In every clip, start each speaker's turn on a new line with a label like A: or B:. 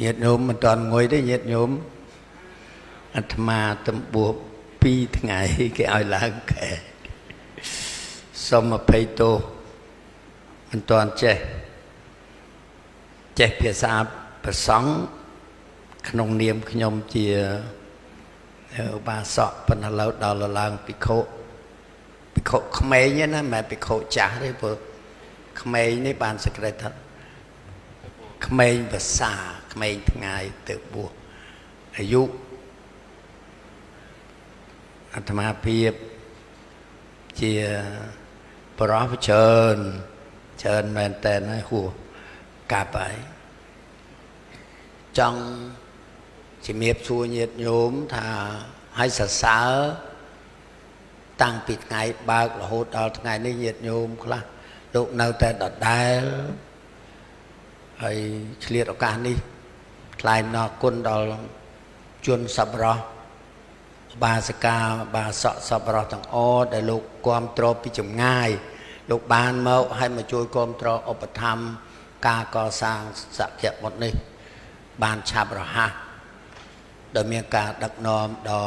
A: ញាតិញោមមិនតាន់ងុយទេញាតិញោមអាត្មាទំបួស2ថ្ងៃគេឲ្យឡើងកែសូមអភ័យទោសមិនតាន់ចេះចេះភាសាប្រសង់ក្នុងនាមខ្ញុំជាឧបាសកប៉ុន្តែឡើយដល់ឡើងភិក្ខុភិក្ខុក្មេងណាមិនមែនភិក្ខុចាស់ទេព្រោះក្មេងនេះបានសេចក្តីថាក្មេងភាសាក្មេងថ្ងៃទៅបួសអាយុអាត្មាភាពជាបរោះច្រើនច្រើនមែនតើហើយហួសកាប់ហើយចង់ជំរាបសួរញាតិញោមថាឲ្យសរសើរតាំងពីថ្ងៃបើករហូតដល់ថ្ងៃនេះញាតិញោមខ្លះលោកនៅតែដដែលហើយឆ្លៀតឱកាសនេះថ្លែងអំណរគុណដល់ជនសប្បុរសបាសិកាបាសកសប្បុរសទាំងអស់ដែលលោកគាំទ្រពីចម្ងាយលោកបានមកឲ្យមកជួយគាំទ្រឧបត្ថម្ភការកសាងសក្យបុត្រនេះបានឆាប់រហ័សដោយមានការដឹកនាំដ៏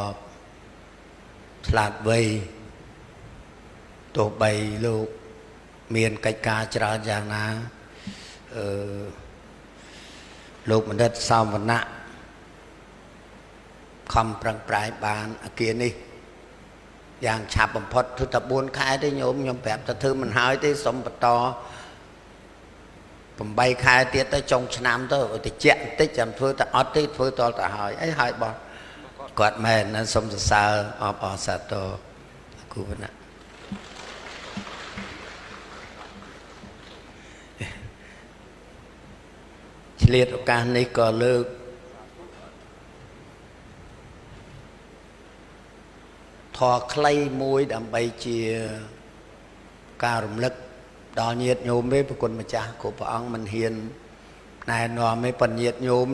A: ឆ្លាតវៃទោះបីលោកមានកិច្ចការច្រើនយ៉ាងណាអឺលោកបណ្ឌិតសោមវណ្ណៈខំប្រឹងប្រែងបានអាគារនេះយ៉ាងឆាប់បំផុតធ្វើតែ4ខែទេញោមខ្ញុំប្រាប់ថាធ្វើមិនហើយទេសុំបន្ត8ខែទៀតទៅចុងឆ្នាំទៅឲ្យតិចបន្តិចចាំធ្វើតែអត់ទេធ្វើតទៅហើយអីហើយបោះគាត់មែនណាសុំសរសើរអបអរសាទរគូវណ្ណៈឆ្លៀតឱកាសនេះក៏លើកធម៌ខ្លីមួយដើម្បីជាការរំលឹកដល់ញាតិញោមទេប្រគុណម្ចាស់គ្រប់ព្រះអង្គមិនហ៊ានណែនាំទេប៉ុន្តែញាតិញោម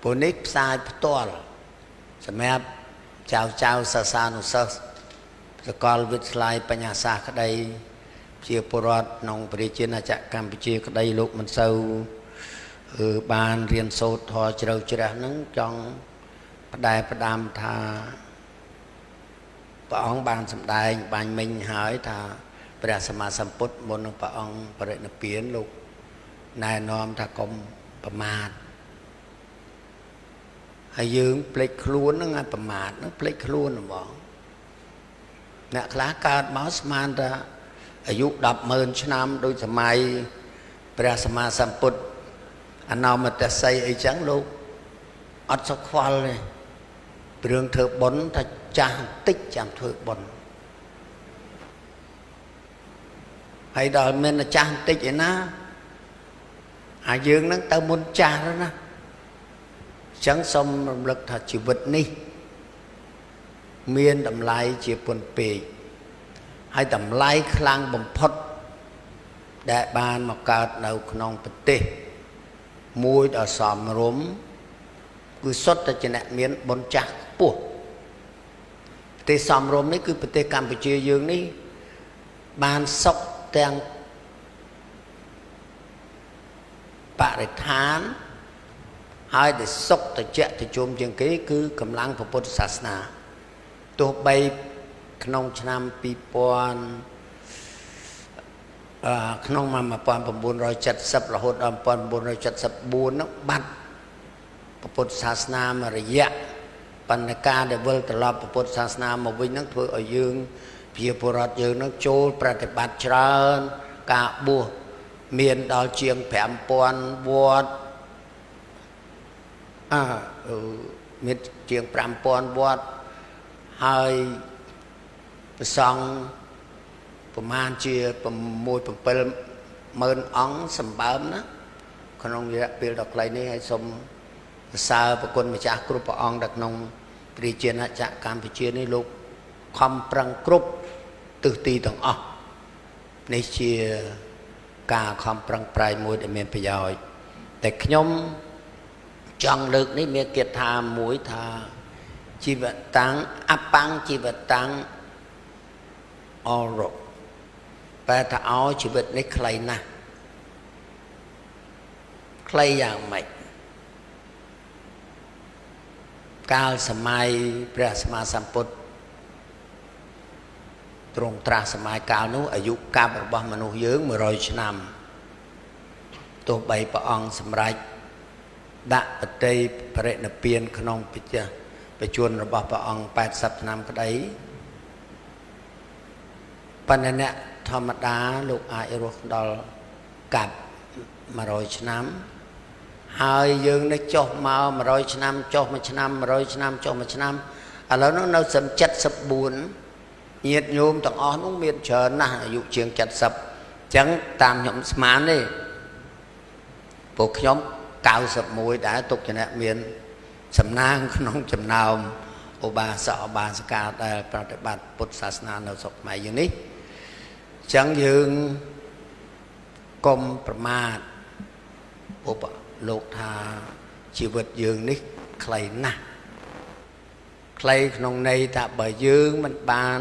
A: ព្រោះនេះផ្សាយផ្ទាល់សម្រាប់ចៅចៅសាសានុសិស្សសកលវិទ្យាល័យបញ្ញាសាស្ត្រក្តីជាពលរដ្ឋក្នុងប្រជាណាចក្រកម្ពុជាក្តីលោកមិនសូវបានរៀនសូត្រធម៌ជ្រៅជ្រះហ្នឹងចង់ផ្ដែផ្ដាំថាព្រះអង្គបានសម្ដែងបាញ់មិញហើយថាព្រះសម្មាសម្ពុទ្ធមុននឹងព្រះអង្គបរិនិព្វានលោកណែនាំថាកុំប្រមាទហើយយើងភ្លេចខ្លួនហ្នឹងឲ្យប្រមាទហ្នឹងភ្លេចខ្លួនហ្មងអ្នកខ្លះកើតមកស្មានថាអាយុ100000ឆ្នាំដូចសម័យព្រះសម្មាសម្ពុទ្ធអនោមតសីអីចឹងលោកអត់សុខខ្វល់ទេរឿងធ្វើបុណ្យថាចាស់បន្តិចចាំធ្វើបុណ្យហើយដល់មានចាស់បន្តិចឯណាអាយើងហ្នឹងទៅមុនចាស់ទៅណាអញ្ចឹងសូមរំលឹកថាជីវិតនេះមានតម្លៃជាពន់ពេកហើយតម្លៃខ្លាំងបំផុតដែលបានមកកើតនៅក្នុងប្រទេសមួយដ៏សមរម្យគឺសុទ្ធតែជាអ្នកមានបុណ្យចាស់ខ្ពស់ប្រទេសសមរម្យនេះគឺប្រទេសកម្ពុជាយើងនេះបានសុខទាំងបរិស្ថានហើយដែលសុខត្រជាក់ត្រជុំជាងគេគឺកម្លាំងពុទ្ធសាសនាទោះបីក្នុងឆ្នាំ2000ក្នុង1970រហូតដល់1974នោះបាត់ពុទ្ធសាសនាមួយរយៈបណ្ឌការដែលវិលត្រឡប់ពុទ្ធសាសនាមកវិញហ្នឹងធ្វើឲ្យយើងជាពលរដ្ឋយើងហ្នឹងចូលប្រតិបត្តិច្រើនការបួសមានដល់ជាង5000វត្តអើមានជាង5000វត្តហើយព្រះសង្ឃប្រមាណជា6 7ម៉ឺនអង្គសម្បើមណាក្នុងរយៈពេលដ៏ខ្លីនេះហើយសូមសរសើរប្រគុណម្ចាស់គ្រប់ព្រះអង្គដែលក្នុងប្រជាណាចក្រកម្ពុជានេះលោកខំប្រឹងគ្រប់ទិសទីទាំងអស់នេះជាការខំប្រឹងប្រែងមួយដែលមានប្រយោជន៍តែខ្ញុំចង់លើកនេះមានគាថាមួយថាជីវតាំងអបង្ជីវតាំងអរោបែរថាឲ្យជីវិតនេះខ្លីណាស់ខ្លីយ៉ាងម៉េច កាលសម័យព្រះសម្មាសម្ពុទ្ធទ្រង់ត្រាស់សម័យកាលនោះអាយុកាប់របស់មនុស្សយើង100ឆ្នាំទោះបីព្រះអង្គសម្រេចដាក់បតីបរិនិព្វានក្នុងបច្ចជនរបស់ព្រះអង្គ80ឆ្នាំក្តីប៉ុន្តែអ្នកធម្មតាលោកអាចរស់ដល់កាប់100ឆ្នាំហើយយើងនេះចុះមក100ឆ្នាំចុះមួយឆ្នាំ100ឆ្នាំចុះមួយឆ្នាំឥឡូវនោះនៅសឹម74ញាតិញោមទាំងអស់នោះមានច្រើនណាស់អាយុជាង70អញ្ចឹងតាមខ្ញុំស្មានទេពួកខ្ញុំ91ដែរទុកជាអ្នកមានសំណាងក្នុងចំណោមឧបាសកឧបាសិកាដែលប្រតិបត្តិពុទ្ធសាសនានៅស្រុកខ្មែរយើងនេះអញ្ចឹងយើងកុំប្រមាទឧបលោកថាជីវិតយើងនេះខ្លីណាស់ខ្លីក្នុងន័យថាបើយើងមិនបាន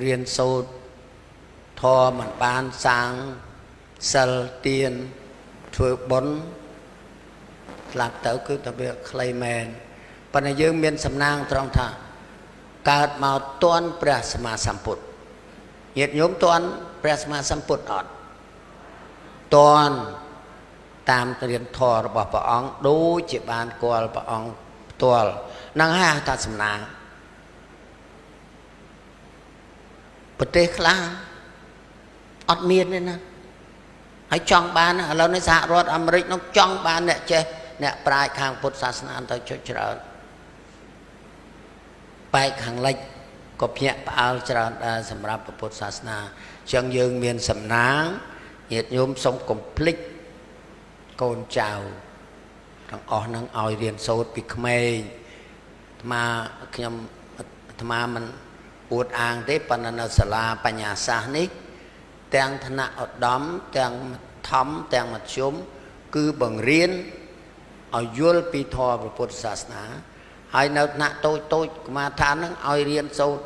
A: រៀនសូត្រធម៌មិនបានសាងសិលទានធ្វើបុណ្យស្លាប់ទៅគឺតែវាខ្លីមែនប៉ុន្តែយើងមានសំណាងត្រង់ថាកើតមកទាន់ព្រះសម្មាសម្ពុទ្ធញាតិញោមទាន់ព្រះសម្មាសម្ពុទ្ធអត់ទាន់តាមរៀនធម៌របស់ព្រះអង្គដូចជាបានគាល់ព្រះអង្គផ្ទាល់ហ្នឹងហើយថាសំណាងប្រទេសខ្លះអត់មានទេណាហើយចង់បានឥឡូវនេះសហរដ្ឋអាមេរិកនោះចង់បានអ្នកចេះអ្នកប្រាជ្ញខាងពុទ្ធសាសនាទៅចុចច្រើនបែកខាងលិចក៏ភ្ញាក់ផ្អើលច្រើនដែរសម្រាប់ពុទ្ធសាសនាអញ្ចឹងយើងមានសំណាងញាតិញោមសូមកុំភ្លេចកូនចៅទាំងអស់នឹងឲ្យរៀនសូត្រពីក្មេងអាត្មាខ្ញុំអាត្មាមិនអួតអាងទេប៉ុន្តែនៅសាលាបញ្ញាសាស្ត្រនេះទាំងថ្នាក់ឧត្តមទាំងធម្មទាំងមធ្យមគឺបង្រៀនឲ្យយល់ពីធម៌ព្រះពុទ្ធសាសនាហើយនៅថ្នាក់តូចតូចកម្មាឋានហ្នឹងឲ្យរៀនសូត្រ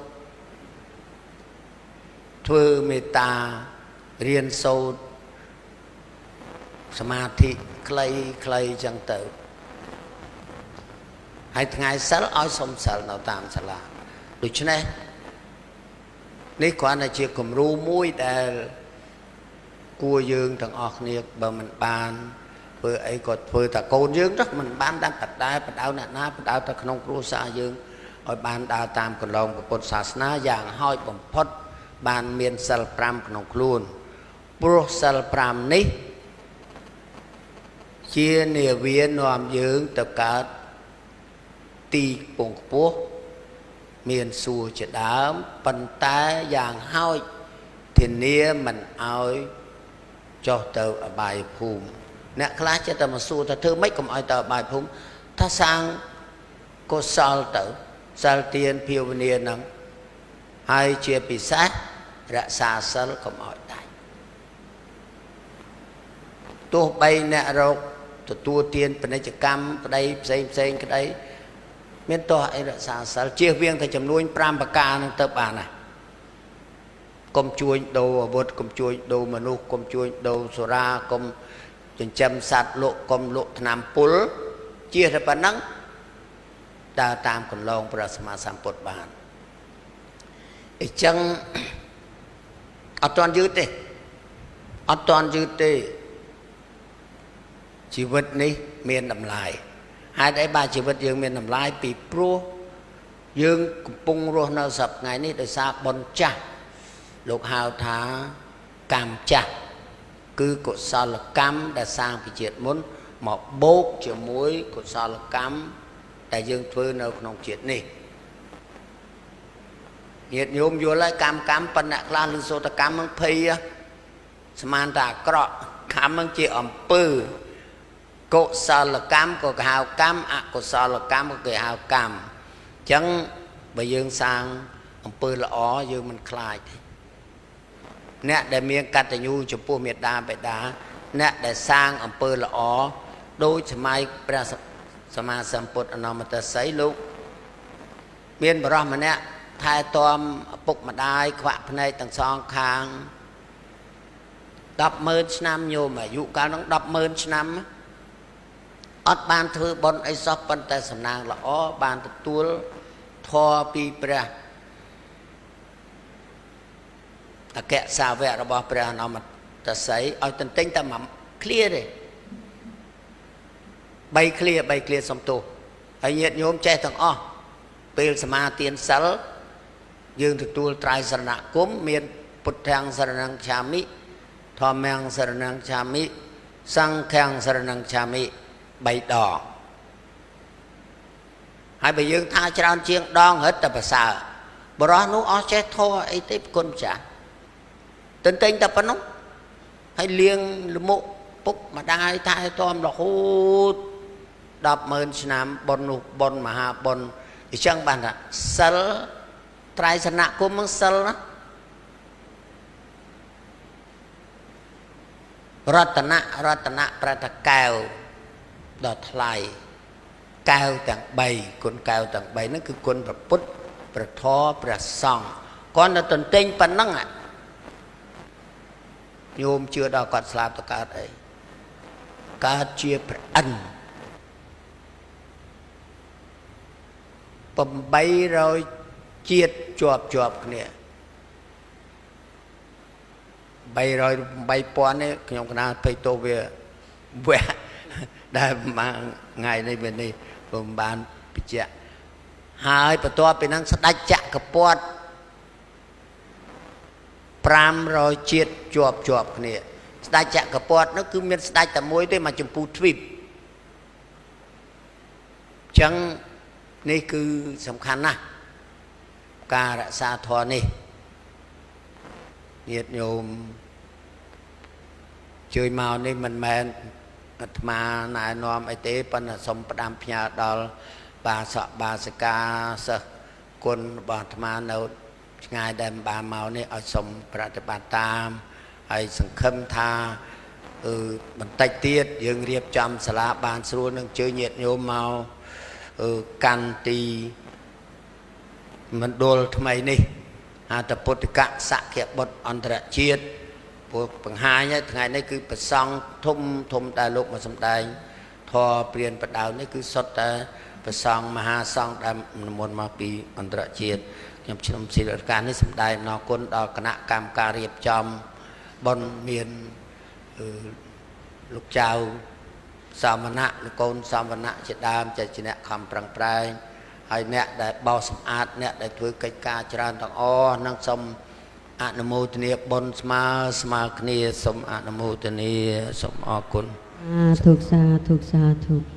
A: ធ្វើមេត្តារៀនសូត្រសមាធិខ្លីខ្លីចឹងទៅហើយថ្ងៃសិលឲ្យសុំសិលនៅតាមសាលាដូច្នេះនេះគ្រាន់តែជាគំរូមួយដែលគួរយើងទាំងអស់គ្នាបើមិនបានធ្វើអីក៏ធ្វើតែកូនយើងទៅមិនបានតាមបដែបដៅអ្នកណាបដៅតែក្នុងគ្រួសារយើងឲ្យបានដើរតាមកន្លងពុទ្ធសាសនាយ៉ាងហោចបំផុតបានមានសិល5ក្នុងខ្លួនព្រោះសិល5នេះជានាវានាំយើងទៅកើតទីពងខ្ពស់មានសួរជាដើមប៉ុន្តែយ៉ាងហោចធានាមិនឲ្យចុះទៅអបាយភូមិអ្នកខ្លះចិត្តតែមកសួរថាធ្វើម៉េចកុំឲ្យទៅអបាយភូមិថាសាងកុសលទៅសិលទានភាវនានឹងហើយជាពិសេសរក្សាសិលកុំឲ្យដាច់ទោះបីអ្នករកទទួលទានពាណិជ្ជកម្មក្តីផ្សេងផ្សេងក្តីមានទោះអីរក្សាសិលជៀសវាងតែចំនួន5ប្រការនឹងទៅបានណាកុំជួញដូរអាវុធកុំជួញដូរមនុស្សកុំជួញដូរសុរាកុំចិញ្ចឹមសត្វលក់កុំលក់ថ្នាំពុលជៀសតែប៉ុណ្ណឹងដើរតាមកន្លងព្រះសម្មាសម្ពុទ្ធបានអញ្ចឹងអត់ទាន់យឺតទេអត់ទាន់យឺតទេជីវិតនេះមានតម្លៃហេតុអីបាទជីវិតយើងមានតម្លៃពីព្រោះយើងកំពុងរស់នៅសប្តាហ៍ថ្ងៃនេះដោយសារបុណ្យចាស់លោកហៅថាកម្មចាស់គឺកុសលកម្មដែលសាងពីជាតិមុនមកបូកជាមួយកុសលកម្មដែលយើងធ្វើនៅក្នុងជាតិនេះញាតិញោមយល់ហើយកម្មប៉ុន្តែខ្លះឬសូត្រកម្មនឹងភ័យស្មានតែអាក្រក់កម្មនឹងជាអំពើកុសលកម្មក៏គេហៅកម្មអកុសលកម្មក៏គេហៅកម្មអញ្ចឹងបើយើងសាងអំពើល្អយើងមិនខ្លាចទេអ្នកដែលមានកតញ្ញូចំពោះមេដាបិតាអ្នកដែលសាងអំពើល្អដូចសម័យព្រះសម្មាសម្ពុទ្ធអនមតសីលោកមានបរិសម្នាក់ថែទាំឪពុកម្ដាយខ្វាក់ភ្នែកទាំងសងខាង100000ឆ្នាំញោមអាយុកាលនោះ100000ឆ្នាំ អត់បានធ្វើបុណ្យអីសោះប៉ុន្តែសំណាងល្អបានទទួលធម៌ពីព្រះអគ្គសាវករបស់ព្រះអនុមតសីឲ្យទន្ទិញតែមួយឃ្លាទេ3ឃ្លា3ឃ្លាសំទោសហើយញាតិញោមចេះទាំងអស់ពេលសមាទានសិលយើងទទួលត្រៃសរណគមមានពុទ្ធាំសរណង្ឆាមិធម្មំសរណង្ឆាមិសង្ឃំសរណង្ឆាមិ3ដងហើយបើយើងថាច្រើនជាងដងរឹតតែប្រសើរបរោះនោះអស់ចេះធម៌អីទេប្រគុណចាស់ទន្ទិញតែប៉ុណ្ណោះហើយលៀងលមុខពុកម្ដាយថែទាំរហូត100000ឆ្នាំបុណ្យនោះបុណ្យមហាបុណ្យអញ្ចឹងបានថាសិលត្រៃសនគមនឹងសិលណារតនៈរតនៈប្រតកែវដ៏ថ្លៃកែវទាំង3គុណកែវទាំង3ហ្នឹងគឺគុណព្រះពុទ្ធព្រះធម៌ព្រះសង្ឃគាត់នៅទន្ទិញប៉ុណ្ណឹងញោមជឿដល់គាត់ស្លាប់ទៅកើតអីកើតជាព្រះឥន្ទ800ជាតិជាប់ជាប់គ្នា300 8000នេះខ្ញុំកណាភ័យទោសវាវះដែលមួយថ្ងៃនេះវានេះពុំបានបញ្ជាក់ហើយបន្ទាប់ពីហ្នឹងស្ដេចចក្រពត្តិ500ជាតិជាប់ជាប់គ្នាស្ដេចចក្រពត្តិនោះគឺមានស្ដេចតែមួយទេមកចម្ពូទ្វីបអញ្ចឹងនេះគឺសំខាន់ណាស់ការរក្សាធម៌នេះញាតិញោមជួយមកនេះមិនមែនអាត្មាណែនាំអីទេប៉ុន្តែសូមផ្ដាំផ្ញើដល់បាសកបាសិកាសិស្សគុណរបស់អាត្មានៅឆ្ងាយដែលមិនបានមកនេះឲ្យសូមប្រតិបត្តិតាមហើយសង្ឃឹមថាបន្តិចទៀតយើងរៀបចំសាលាបានស្រួលនឹងជើញញាតិញោមមកកាន់ទីមណ្ឌលថ្មីនេះហៅថាពុទ្ធិកសក្យបុត្រអន្តរជាតិព្រោះបង្ហាញថ្ងៃនេះគឺប្រសង់ធំធំដែលលោកមកសម្ដែងធម៌ព្រានបដៅនេះគឺសុទ្ធតែប្រសង់មហាសង្ឃដែលនិមន្តមកពីអន្តរជាតិខ្ញុំខ្ញុំសិលការនេះសម្ដែងអំណរគុណដល់គណៈកម្មការរៀបចំបុណ្យមានលោកចៅសាមណៈលោកកូនសាមណៈជាដើមជាអ្នកខំប្រឹងប្រែងហើយអ្នកដែលបោសសម្អាតអ្នកដែលធ្វើកិច្ចការច្រើនទាំងអស់នឹងសូមអនុមោទនាបុណ្យស្មើស្មើគ្នាសូមអនុមោទនាសូមអរគុណ
B: សាធុសាធុសាធុ។